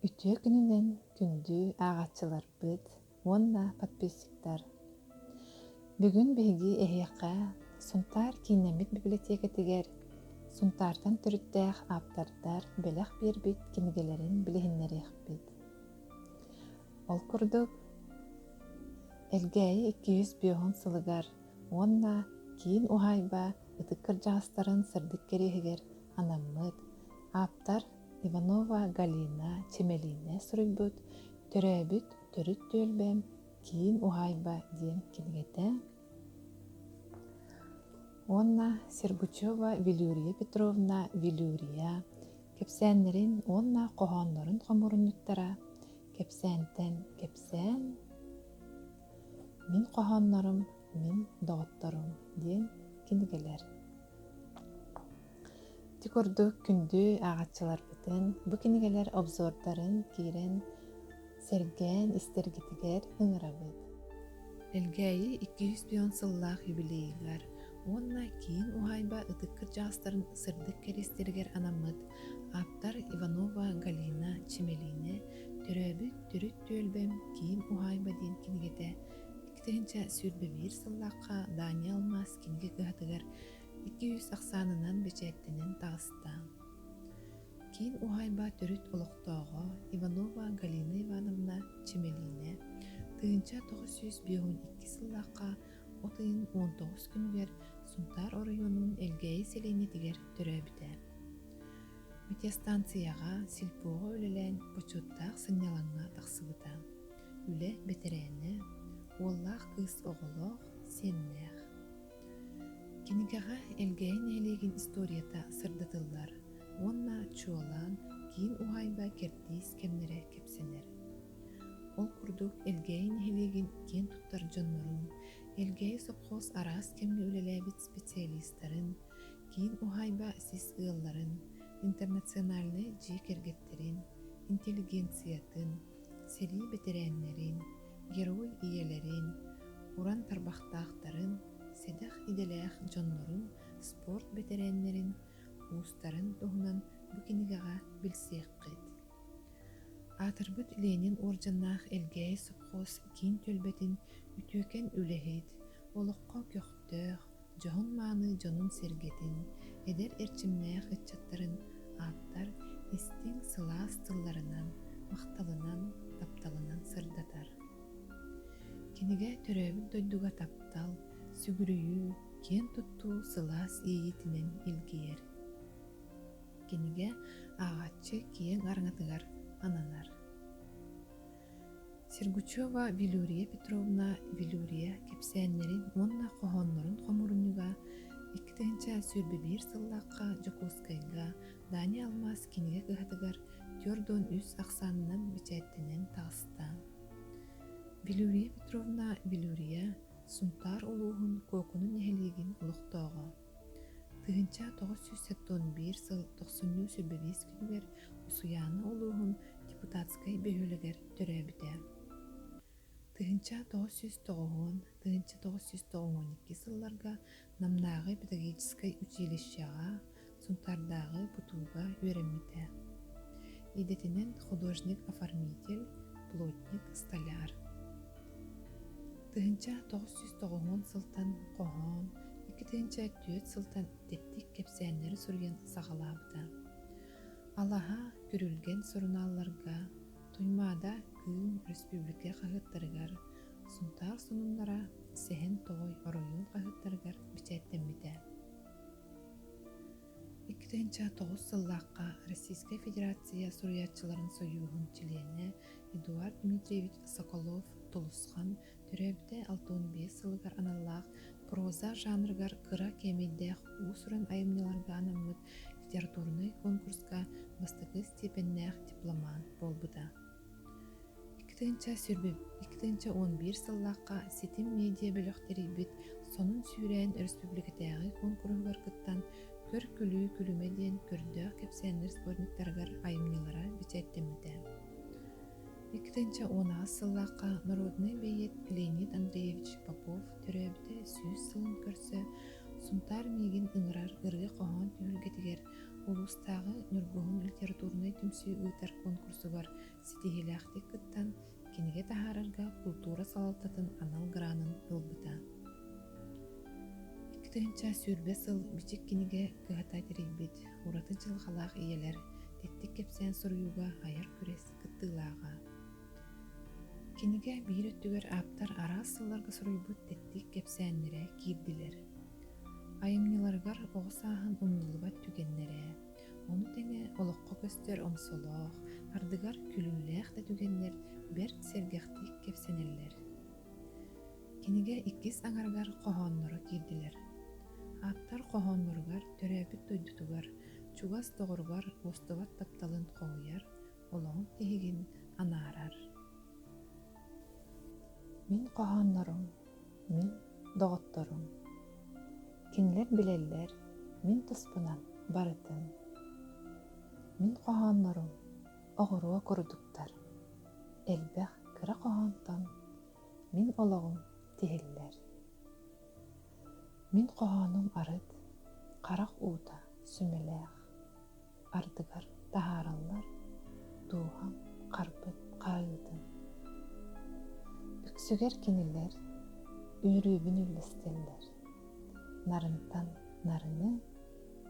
Үтүө күнүнэн күндү ааҕааччыларбыт уонна подписчиктар! Бүгүн биһиги эһиэхэ Сунтаар кииннэммит бибилэтиэкэтигэр Сунтаартан төрүттээх ааптардар бэлэх биэрбит кинигэлэрин билиһиннэриэхпит. Ол курдук, Элгээйи 250 сылыгар уонна киин уһаайба ытык кырдьаҕастарын сырдык кэриэһигэр анаммыт ааптар Иванова Галина Чэмэлиинэ суруйбут «Төрөөбүт төрүт түөлбэм киин уһаайба» диэн кинигэтэ уонна Сергучева Вилюрия Петровна Вилюрия кэпсээннэрин уонна хоһооннорун хомуурунньуктара «Кэпсээнтэн кэпсээн», «Мин хоһооннорум, мин доҕотторум» диэн кинигэлэр. Ити курдук күндү ааҕааччыларбытын бу кинигэлэр обзордарын киирэн сэргээн истэргитигэр ыҥырабыт. Элгээйи 250 сыллаах юбилейыгар уонна киин уһаайба ытык кырдьаҕастарын сырдык кэриэстэригэр анаммыт ааптар Иванова Галина Чэмэлиинэ төрөөбүт төрүт түөлбэм киин уһаайба диэн кинигэтэ 2021 сыллаахха Дания Алмаас кинигэ кыһатыгар 200 ахсаанынан бэчээттэнэн таҕыста. Киин уһаайба төрүт олохтооҕо Иванова Галина Ивановна Чэмэлиинэ 1952 сыллаахха от ыйын 19 күнүгэр Сунтаар оройуонун Элгээйи сэлиэнньэтигэр төрөөбүтэ. Метеостанцияҕа, сельпоҕа үлэлээн бочуоттаах сынньалаҥҥа тахсыбыта. Үлэ бэтэрээнэ, уоллаах кыыс оҕолоох, сиэннээх. Кинигэҕэ Элгээйи нэһилиэгин историята сырдатыллар уонна чуолаан киин уһаайба кэрдиис кэмнэрэ кэпсэнэр. Ол курдук Элгээйи нэһилиэгин киэн туттар дьоннорун, Элгээйи сопхуос араас кэмҥэ үлэлээбит специалистарын, киин уһаайба сис ыалларын, интернациональнай дьиэ кэргэттэрин, интеллигенциятын, сэрии бэтэрээннэрин, герой ийэлэрин, уран тарбахтаахтарын, сэдэх идэлээх дьоннорун, спорт бэтэрээннэрин, уустарын туһунан бу кинигэҕэ билсиэххит. Аатырбыт Ленин уордьаннаах Элгээйи сопхуос киин түөлбэтин үтүөкэн үлэһит, олоххо көхтөөх, дьоһун-мааны дьонун-сэргэтин, эдэр эрчимнээх ыччаттарын ааптар истиҥ сылаас тылларынан, махталынан, тапталынан сырдатар. Кинигэ төрөөбүт дойдуга таптал, сүгүрүйүү, киэн туттуу сылаас иэйиитинэн илгийэр. Кинигэ ааҕааччы киэҥ араҥатыгар ананар. Сергучева Вилюрия Петровна Вилюрия кэпсээннэрин уонна хоһооннорун хомуурунньуга 2021 сыллаахха Дьокуускайга Дани Алмаас кинигэ кыһатыгар 43 ахсаанынан бэчээттэнэн таҕыста. Вилюрия Петровна Вилюрия Сунтаар улууһун Куокуну нэһилиэгин олохтооҕо. 1971 сыл тохсунньу 25 күнүгэр Усуйаана улууһун Депутатскай бөһүөлэгэр төрөөбүтэ. 1990 1992 сылларга Намнааҕы педагогическай училищеҕа, Сунтаардааҕы ПТУ-га үөрэммитэ. Идэтинэн художник-оформитель, плотник, столяр. 1990 сылтан хоһоон, 2004 сылтан тэттик кэпсээннэри суруйан саҕалаабыта. Алаһа, Күрүлгэн сурунаалларга, Туймаада, Кыым республика хаһыаттарыгар, Сунтаар сонуннара, Сэһэн Тоҕой оройуон хаһыаттарыгар бэчээттэммитэ. 2009 сыллаахха Российскай Федерация суруйааччыларын сойууһун чилиэнэ Эдуард Дмитриевич Соколов-Тулусхан төрөөбүтэ 65 сылыгар аналлаах проза жанрыгар кыра кээмэйдээх уус-уран айымньыларга анаммыт литературнай конкурска бастакы степеннээх дипломант буолбута. 2011 сыллаахха Ситим медиа-бөлөх тэрийбит Сонун сүүрээн өрөспүүбүлүкэтээҕи куонкуруһугар кыттан Көр-күлүү күлүмэ диэн көрдөөх кэпсээннэр сборниктарыгар айымньылара бэчээттэммитэ. 2018 сыллаахха народнай бэйиэт Леонид Андреевич Попов төрөөбүтэ 100 сылын көрсө Сунтаар миигин ыҥырар ырыа-хоһоон түһүлгэтигэр Улуустааҕы Ньургуһун литературнай түмсүү ыытар конкурсугар ситиһиилээхтик кыттан, кинигэ таһаарарга култуура салалтатын анал гранын ылбыта. 2020 сыл Бичик кинигэ кыһата тэрийбит ураты дьылҕалаах ийэлэр тэттик кэпсээн суруйууга айар күрэс кыттыылааҕа. Кинигэ биир өттүгэр ааптар араас сылларга суруйбут тэттик кэпсээннэрэ киирдилэр. Айымньыларыгар оҕо сааһын умнуллубат түгэннэрэ, ону тэҥэ олоххо көстөр омсолоох, ардыгар күлүүлээх да түгэннэр бэрт сэргэхтик кэпсэнэллэр. Кинигэ иккис аҥарыгар хоһоонноро киирдилэр. Ааптар хоһоонноругар төрөөбүт дойдутугар, чугас доҕоругар уостубат тапталын хоһуйар, олоҕун тиһигин анаарар. Мин хоһооннорум, мин доҕотторум. Кинилэр билэллэр мин туспунан барытын. Мин хоһооннорум оҕуруо курдуктар, элбэх кыра хоһоонтон мин олоҕум тиһиллэр. Мин хоһоонум арыт харах уута сүмэлээх, ардыгар таһаараллар дууһам харбыт хаайыытын. Үксүгэр кинилэр үөрүүбүн үллэстэллэр, нарынтан нарыны,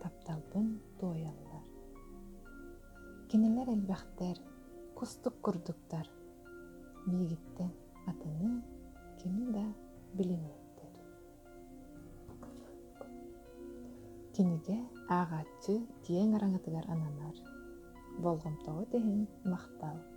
тапталбын туойаллар. Кинилэр элбэхтэр, кустук курдуктар, миигиттэн атыны кими да билиммэттэр. Кинигэ ааҕааччы киэҥ араҥатыгар ананар. Болҕомтоҕут иһин махтал!